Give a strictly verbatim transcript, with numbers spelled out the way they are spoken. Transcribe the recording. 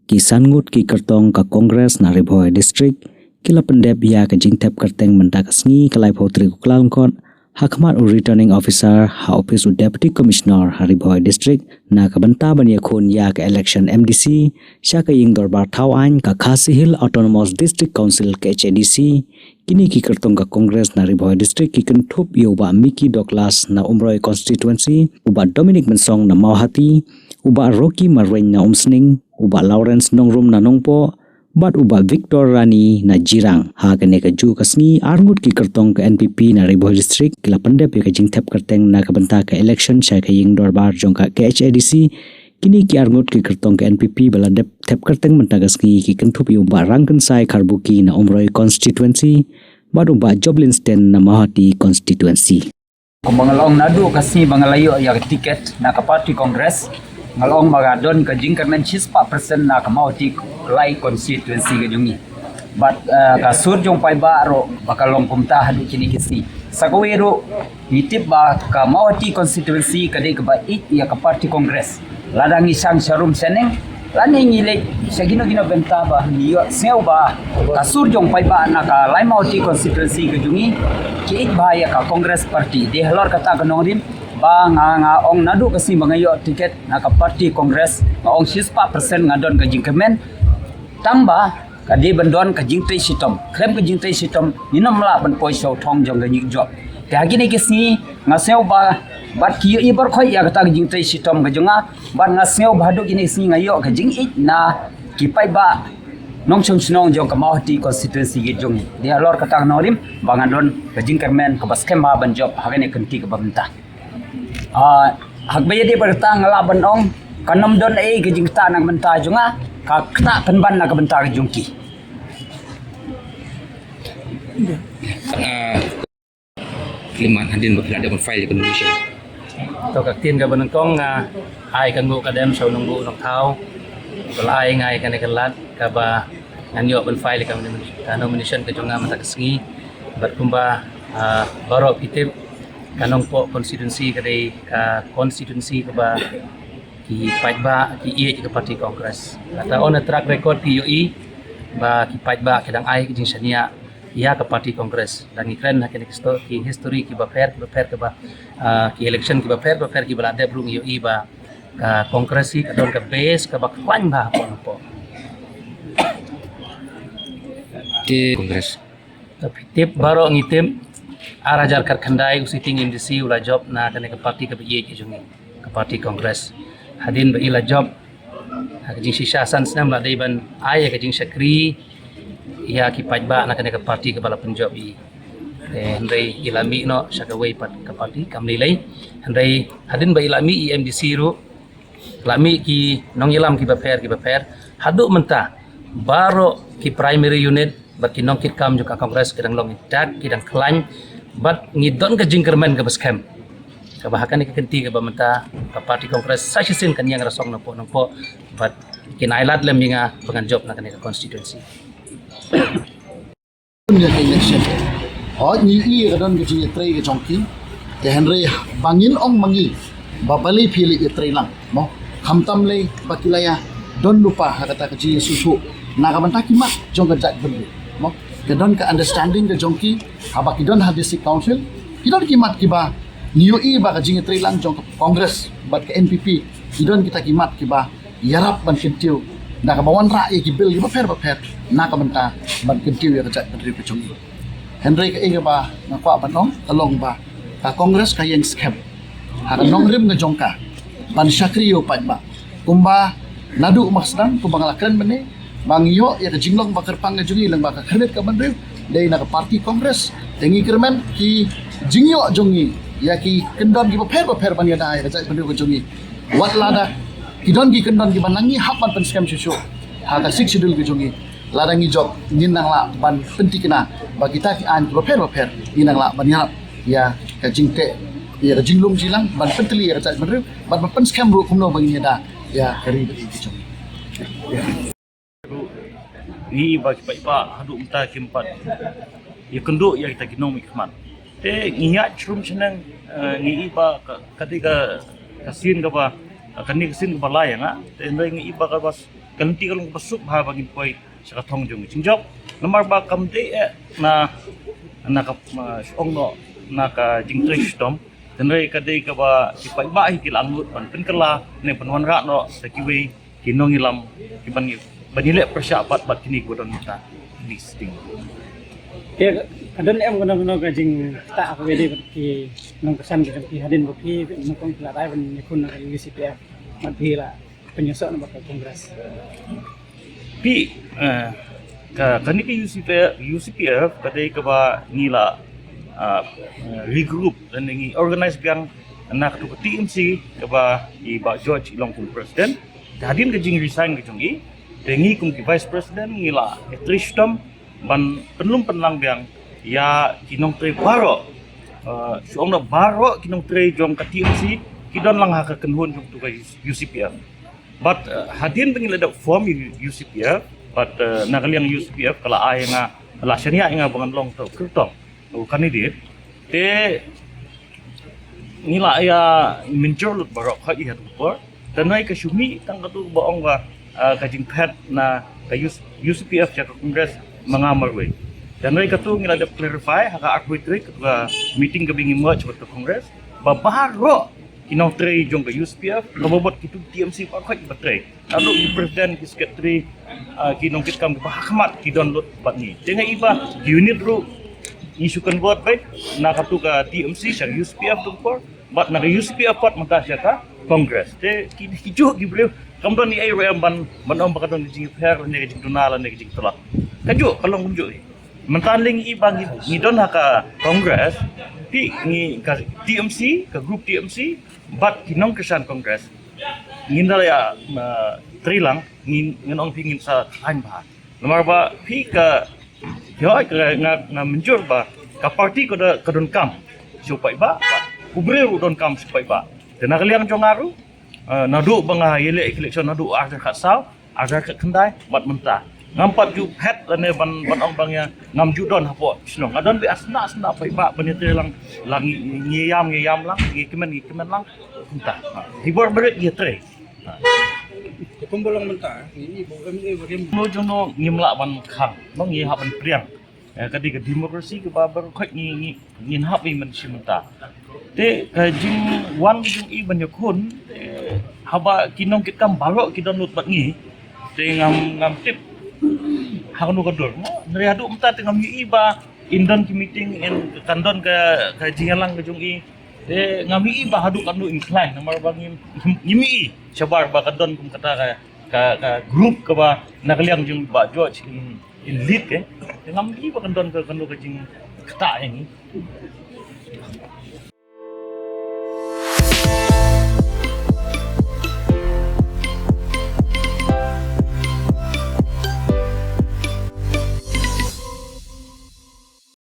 Ki san ngut ki kyrtong ka Congress na Ri Bhoi District ki la pyndep ïa ka jingthep kyrteng mynta ka sngi ka laiphew tarik u Kyllalyngkot, ha khmat u Returning Officer ha ophis u Deputy Commissioner ha Ri Bhoi District, na ka bynta ban ïakhun ïa ka election M D C sha ka ïing dorbar thaw aiñ ka Khasi Hills Autonomous District Council, K H A D C. Kine ki kyrtong ka Congress na Ri Bhoi District ki kynthup ïa u Bah Mickey Douglas na Umroi Constituency, u Bah Dominic Mynsong na Mawhati, u Bah Rocky Marwein na Umsning, u Bah Lawrence Nongrum na Nongpoh, bad u Bah Victor Rani na Jirang. Ha kane kajuh ka sngi, ar ngut ki kyrtong ka N P P na Ri Bhoi District ki la pyndep ïa ka jingthep kyrteng na ka bynta ka election sha ka ïing dorbar jong ka K H A D C. Kine ki ar ngut ki kyrtong ka N P P ba la dep thep kyrteng mynta ka sngi ki kynthup ïa u Bah Rangkynsai Kharbuki na Umroi Constituency, bad u Bah Joblin Sten na Mawhati Constituency. Kumba nga la ong naduh ka sngi ba nga la ïoh ïa ka tiket na ka party Congress, nga la ong ba ka don ka jingkyrmen shispah percent na ka Mawhati lai constituency ka jong ngi. Bad, eh, ka sur jong paidbah ruh ba ka long kumta haduh kine ki sngi. Sa kawei ruh, ngi tip ba ka Mawhati constituency ka dei kaba ïeit ïa ka party Congress. Lada ngi shang sharum shaneng, lane ngi leit sha kino kino bynta ba ngi ïohsngew ba ka sur jong paidbah na ka lai Mawhati constituency ka jong ngi ki ïeit bha ïa ka Congress party. Dei halor kata ka nongrim ba nga, nga ong naduh ka sngi ba nga ïoh tiket na ka party Congress, nga ong shispah percent nga don ka jingkyrmen. Tang ba ka dei ban don ka jingtrei shitom. Khlem ka jingtrei shitom, ngin ym lah ban poi sha u thong jong ka jingïoh jop. Te ha kine ki sngi, nga sngew ba, bad ki ïohi baroh khoit ïa kata ka jingtrei shitom ka jong nga, bad nga sngew ba haduh kine ki sngi nga ïoh ka jingïeit na ki paidbah nongshong shnong jong ka Mawhati constituency ka jong ngi. Dei halor kata ka nongrim ba nga don ka jingkyrmen kaba skhem bha ban jop ha kane ka kynti kaba mynta. Ah, ha kaba ïadei bad kata nga lah ban ong, kan ym don ei ka jingktah na ka bynta jong nga, ka ktah pynban na ka bynta ka jong ki. Ah, khlem hadien ba phi la dep file ïa ka nomination. To ka ktien kaba nyngkong nga ai ka nguh ka dem sha u nongbuh nongthaw ba la ai nga ïa kane ka lad kaba ngan ïoh ban file ïa ka nomination, ka nomination ka jong nga mynta ka sngi. Bad kumba, ah, baroh phi tip, ka Nongpoh constituency ka dei ka constituency kaba ki paidbah ki ïeit ïa ka party Congress. Kata on a track record phi ïohi ba ki paidbah ki dang ai ka jingshaniah ïa ka party Congress. Dang ngi kren ha kine ki sto-, ki history kiba pher, kiba pher kiba, ah, ki election kiba pher, kiba pher kiba la dep ruh ngi ïohi ba ka Congress hi ka don ka base kaba khlaiñ bha hapoh Nongpoh. Te Congress. Te phi tip baroh ngi tip, ar hajar khatkhyndai u sitting M D C u la jop na kane ka party kaba ïeit ka jong ngi, ka party Congress. Hadien ba i la jop, ha ka jingshisha san snem la dei ban ai ïa ka jingshakri ïa ki paidbah na kane ka party kaba la pynjop i. Eh, hynrei i la mih noh sha kawei pat ka party kam lei lei. Hynrei hadien ba i la mih i M D C ruh, la mih ki nongïalam kiba pher kiba pher. Haduh mynta baroh ki primary unit bad ki nongkitkam jong ka Congress ki dang long intact, ki dang khlaiñ, bad ngi don ka jingkyrmen kaba skhem kaba ha kane ka kynti kaba mynta ka party Congress sa shisien kan ïeng rasong Nongpoh Nongpoh bad kin ai lad lem ïa nga ba ngan jop na kane ka constituency. Ïa ka election. Hooid, ngi ïohi ka don ka jingïatrei ka jong ki. Te hynrei ba ngin ong ma ngi ba balei phi leit ïatrei lang, mo? Khamtam lei ba ki la ïa don lypa ha kata ka jingïasngewthuh na ka bynta ki mat jong ka jaitbynriew, mo? Ka don ka understanding ka jong ki haba ki don ha district council, ki don ki mat kiba ngi ïohi ba ka jingïatrei lang jong ka Congress bad ka N P P, ki don kita ki mat kiba ïarap ban kyntiew da kaba wanrah ïa ki bill kiba pher ba pher na ka bynta ban kyntiew ïa ka jaitbynriew ka jong ngi. Hynrei kaei kaba nga kwah ban ong ka long ba ka Congress ka ïeng skhem ha ka nongrim ka jong ka ban shakri ïa u paidbah. Kumba naduh mynstep kumba nga la kren mynne, ba ngi ïoh ïa ka jinglong ba kyrpang ka jong ngi lyngba ka khyrnit ka bynriew dei na ka party Congress. Te ngi kyrmen ki jingïoh jong ngi ïa ki kyndon kiba pher ba pher ban ïada ïa ka jaitbynriew ka jong ngi. Wat lada ki don ki kyndon kiba nang ngi hap ban pynskhem shuh shuh ha ka Sixth Schedule ka jong ngi. Lada ngi jop ngin nang lah ban pynthikna ba kita ki aiñ kiba pher ba pher ngin nang lah ban ïarap ïa ka jingteh, ïa ka jinglong jinglang ban pyntylli ïa ka jaitbynriew bad ban pynskhem ruh kumno ba ngin ïada ïa ka ri bad ïa ka jong ngi. Ngi i ba ki paidbah haduh mynta kim pat ïakynduh ïa kita ki nongmihkhmat. Te ngi ïaid shrum shaneng, eh, ngi i ba ka, ka dei ka, ka sien kaba, kane ka sien kaba lai ïa nga. Te hynrei ngi i ba kaba Ka lynti ka long kaba suk bha ba ngin poi sha ka thong jong ka jingjop. Namar ba kam dei eh na, na ka, ah, shu ong noh, na ka jingtrei shitom. Hynrei ka dei kaba ki paidbah hi ki la angnud ban pynkylla ne ban wanrah noh da kiwei ki nongïalam kiban ïa, ban ïaleh pyrshah bad, bad kine kiba don mynta. Listing. Ka don em kano kano ka jingktah kaba ïadei bad ki nongkyrshan ki jong phi hadien ba phi nyngkong phi la dei ban ïakhun na ka U C P F bad phi la pynïasoh na bad ka Congress? Phi, eh, ka, kane ka U C P F, U C P F ka dei kaba ngi la, ah, regroup lane ngi organize biang na katu ka T M C kaba i Bah George i long kum president. Te hadien ka jingresign ka jong i, te ngi kum ki vice president ngi la ïatrei shitom ban pynlum pynlang biang ïa ki nongtrei baroh. Uh, shu ong noh baroh ki nongtrei jong ka T M C ki don lang ha ka kynhun jong katu ka U C P F. Bad, uh, hadien ba ngi la dep form U C P F, bad, uh, na ka liang U C P F ka la ai ïa nga, la shaniah ïa nga ba ngan long uto u kyrtong, u candidate. Te ngi la ïa mynjur lut baroh khoit ïa katu ka por. Te hynrei ka shu mih tang katu ba ong ba, ah, ka jingphet na ka U C P F sha ka Congress ma nga marwei. Te hynrei katu ngi la dep clarify ha ka arphew tarik, katu ka meeting kaba ngi merge bad ka Congress, ba baroh ki nongtrei jong ka U C P F, kaba bud kitu T M C baroh khoit ba trei. Naduh ki president, ki secretary, ah, ki nongkitkam kiba ha khmat ki don lut bad ngi. Te nga i ba ki unit ruh ngi shu convert beit na katu ka T M C sha U C P F tu ka por, bad na ka U C P F pat mynta sha ka Congress. Te ki, ki juh ki briew, kam don ei ei ruh em ban, ban ong ba ka don ka jingïapher lane ka jingduna lane ka jingtlot. Ka juh, ka long kumjuh hi. Mynta lei ngi i ba ngi, ngi don ha ka Congress, phi, ngi ka T M C, ka group T M C bad ki nongkyrshan Congress. Ngin da la ïa, uh, trei lang, ngin, ngin ong phi ngin sa khlaiñ bha. Namar ba phi ka, ïoh ka nga, nga mynjur ba ka party ka da, ka donkam sha u paidbah, u briew u donkam sha u paidbah. Te na ka liang jong nga ruh, uh, naduh ba nga ïaleh election naduh arhajar khatsaw, arhajar khatkhyndai bad mynta, ngam pat ju phet lane ban, ban ong ba nga ngam ju don hapoh shnong. Nga don beit ha sna sna paidbah ban ïatrei lang, lang ngi, ngi ïam ngi ïam lang, ngi kmen ngi kmen lang. Mynta, ha, hi bor beret ïatrei. Ha. Te kumba long mynta, ngi i ba u M L A ba rim. Mo jong no ngim lah ban khang, no ngi hap ban pdiang. Eh, ka dei ka democracy kaba baroh khoit ngi, ngi, ngin hap i mynta shi mynta. Te ka jingwan ka jong i ban ïakhun, te haba ki nongkitkam baroh ki don lut bad ngi, te ngam, ngam tip ha kano ka dur. Hynrei haduh mynta te ngam ïohi ba in don ki meeting, in kan don ka, ka jingïalang ka jong i. Te ngam ïohi ba haduh katno in khlaiñ, namar ba ngim, ngim ïohi shabar ba ka don kum kata ka, ka, ka group kaba na ka liang jong Bah George in, in lead, eh. Te ngam ïohi ba kan don ka, kano ka jingktah ïa ngi.